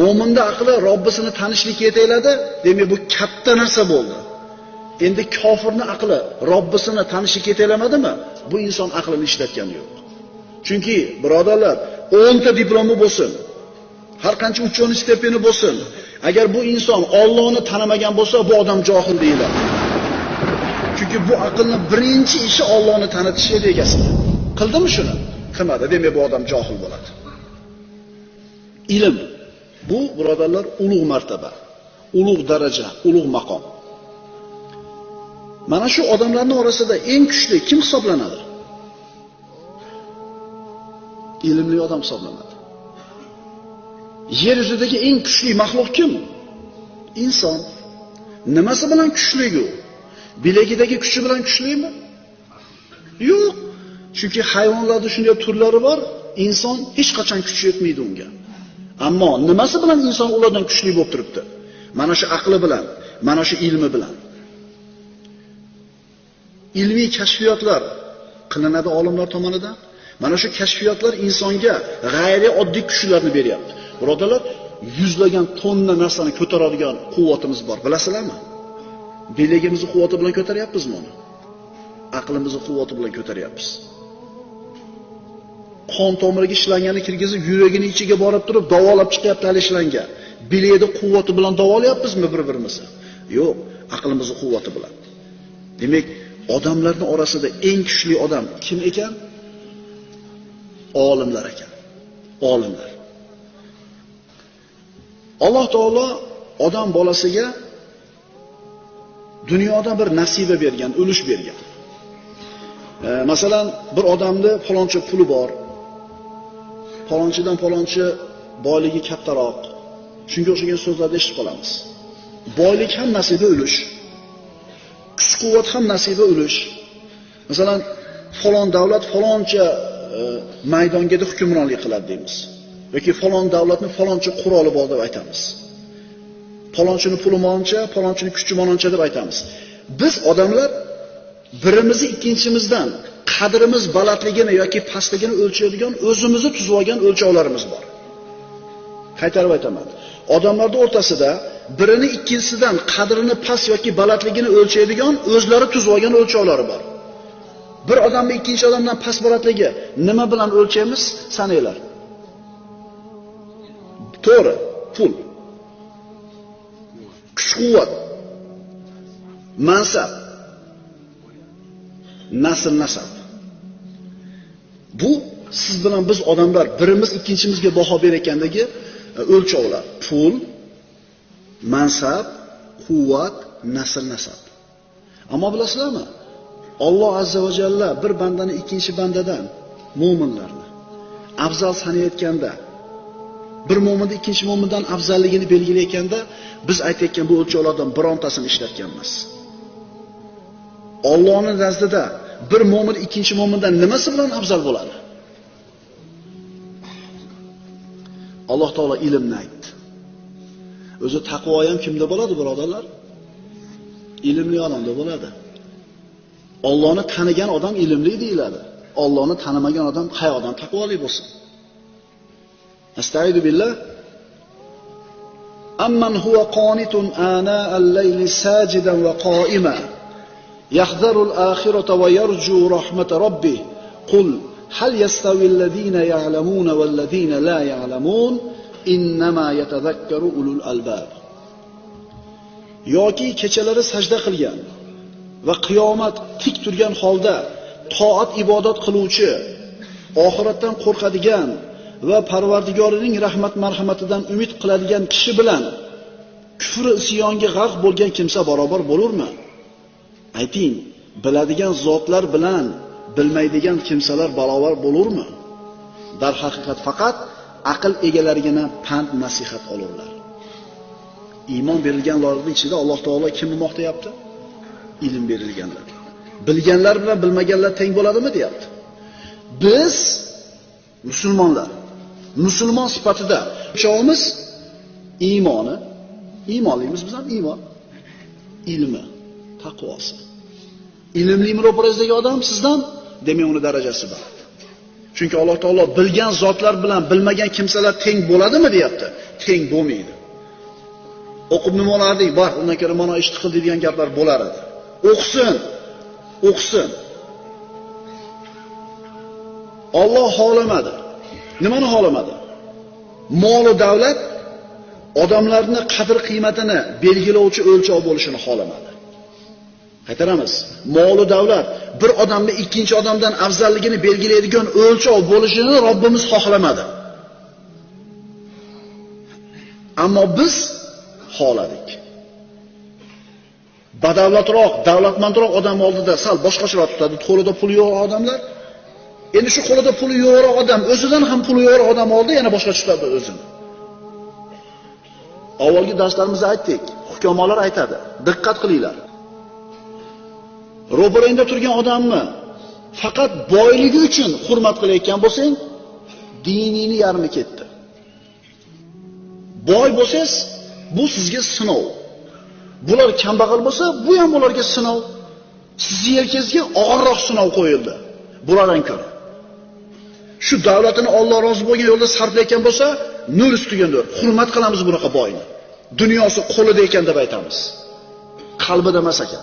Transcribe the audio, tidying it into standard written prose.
Mo'minda aqli Robbisini tanishlikka yetakladi, demak bu katta narsa bo'ldi. Endi kofirni aqli Robbisini tanishlikka yetaklamadimi? Bu inson aqlini ishlatgani yo'q. Chunki birodarlar, 10 ta diplomi bo'lsin, har qancha ученый stepeni bo'lsin, agar bu inson Allohni tanimagan bo'lsa, bu odam johil deyiladi. Chunki bu aqlning birinchi ishi Allohni tanitish edi egasiga. Qildimi shuni? Qilmadi. Demak bu odam johil bo'ladi. Ilm bu birodarlar ulug' martaba, ulug' daraja, ulug' maqom. Mana shu odamlarning orasida eng kuchli kim hisoblanadi? Ilmli odam hisoblanadi. Yer yuzidagi eng kuchli maxluq kim? Inson. Nimasi bilan kuchli u? Bilagidagi kuchi bilan kuchlimi? Yo'q. Chunki hayvonlarda shunday turlari bor, inson hech qachon kuchi yetmaydi unga. Ammo nimasi bilan inson ulardan kuchli bo'lib turibdi? Mana shu aqli bilan, mana shu ilmi bilan. Ilmiy kashfiyotlar qilinadi olimlar tomonidan. Mana shu kashfiyotlar insonga g'ayrioddiy kuchlarni beryapti. Birodarlar, yuzlagan tonna narsani ko'taradigan quvvatimiz bor, bilasizlarmi? Bilagimizning quvvati bilan ko'taryapmizmi uni? Aqlimizning quvvati bilan ko'taryapmiz. Qon tomiriga ishlangani kirgizib, yuragini ichiga borib turib davolab chiqyapti hali ishlanga. Bilagida quvvati bilan davolayapmizmi bir-birimizni? Yo'q, aqlimizning quvvati bilan. Demak, odamlarning orasida eng kuchli odam kim ekan? Olimlar ekan. Olimlar. Alloh taolo odam bolasiga dunyoda bir nasiba bergan, ulush bergan. Masalan, bir odamda faloncha puli bor. Falonchidan falonchi boyligi kattaroq. Shunga o'xshagan so'zlarni eshitib qolamiz. Boylik ham nasiba ulush. Kuch-quvvat ham nasiba ulush. Masalan, falon davlat faloncha maydonga hukmronlik qiladi deymiz. Yoki falon davlatning faloncha quroli bor deb aytamiz. Falonchini puli moncha, falonchini kuchi mononcha deb aytamiz. Biz odamlar birimizni ikkinchimizdan qadrimiz balandligini yoki pastligini o'lchaydigan o'zimizni tuzib olgan o'lchovlarimiz bor. Qaytarib aytaman. Odamlarning o'rtasida birini ikkinchisidan qadrini past yoki balandligini o'lchaydigan o'zlari tuzib olgan o'lchovlari bor. Bir odamni ikkinchi odamdan past balandligi nima bilan o'lchaymiz? Sananglar. To'g'ri, pul. Kuch-quvvat, mansab, nasl-nasab. Bu siz bilan biz odamlar birimiz ikkinchimizga baho berayotgandagi o'lchovlar. Pul, mansab, quvvat, nasl-nasab. Ammo bilasizlarmi? Alloh azza va jalla bir bandani ikkinchi bandadan mo'minlarni afzal sanayotganda, bir mo'minni ikkinchi mo'mindan afzalligini belgilayotganda biz aytayotgan bu o'lchovlardan birontasini ishlatgan emas. Allohning nazdida bir mo'min ikkinchi mo'mindan nimasi bilan afzal bo'ladi? Alloh taolo ilmni aytdi. O'zi taqvo ham kimda bo'ladi, birodarlar? Ilmli odamda bo'ladi. Allohni tanigan odam ilmli deyiladi. Allohni tanimagan odam qay odam taqvoli bo'lsin? Astaidu billah. Amman huwa qonitun ana al-layli sajidan va qoima yahzaru al-akhirata va yarju rahmata rabbih. Qul hal yastawi alladhina ya'lamuna wal ladhina la ya'lamun innama yatadhakkaru ulul albab. Yoki kechalari sajda qilgan va qiyomat tik turgan holda toat ibodat qiluvchi, oxiratdan qo'rqadigan va Parvardigorining rahmat marhamatidan umid qiladigan kishi bilan kufr isyonga g'arq bo'lgan kimsa barobar bo'lurmi? Ayting, biladigan zotlar bilan bilmaydigan kimsalar barobar bo'lurmi? Darhaqiqat faqat aql egalarigina pand nasihat olurlar. Iymon berilganlarning ichida Alloh taolo kimni maqtayapti? Ilm berilganlar. Bilganlar bilan bilmaganlar teng bo'ladimi deyapti. Biz musulmonlar, musulmon sifatida o'lchovimiz iymoni, iymonlimiz biz ham iymon, ilmi, taqvosi. Ilmlimi ro'parasidagi odam sizdan, demak uni darajasi baland. Chunki Alloh taolo bilgan zotlar bilan bilmagan kimsalar teng bo'ladimi deyapti. Teng bo'lmaydi. O'qib nima olardik? Bor, undan ko'ra mana ishni qil degan gaplar bo'lar edi. O'qisin. O'qisin. Alloh xohlamadi. Nimani xohlamadi? Mol va davlat odamlarning qadr-qiymatini belgilovchi o'lchov bo'lishini xohlamadi. Qaytaramiz. Mol va davlat bir odamni ikkinchi odamdan afzalligini belgilaydigan o'lchov bo'lishini Robbimiz xohlamadi. Ammo biz xohladik. Badavlatroq, davlatmandroq odam oldida sal boshqacharoq tutadi. Qo'lida puli yo'q odamlar. Endi shu qo'lida puli yo'qroq odam, o'zidan ham puli yo'qroq odam oldida yana boshqacha tutadi o'zini. Avvalgi darslarimizda aytdik, hukamolar aytadi, diqqat qilinglar. Ro'barangda turgan odamni faqat boyligi uchun hurmat qilayotgan bo'lsang, dinini yarmi ketdi. Boy bo'lsangiz, bu sizga sinov. Bular kambag'al bo'lsa, bu ham ularga sinov. Sizni yelkangizga og'irroq sinov qo'yildi. Bulardan ko'ra. Shu davlatini Alloh rozi bo'lgan yo'lda sarflayotgan bo'lsa, nur ustiga nur. Hurmat qilamiz bunaqa boyni. Dunyosi qo'lida ekan deb aytamiz. Qalbida emas ekan.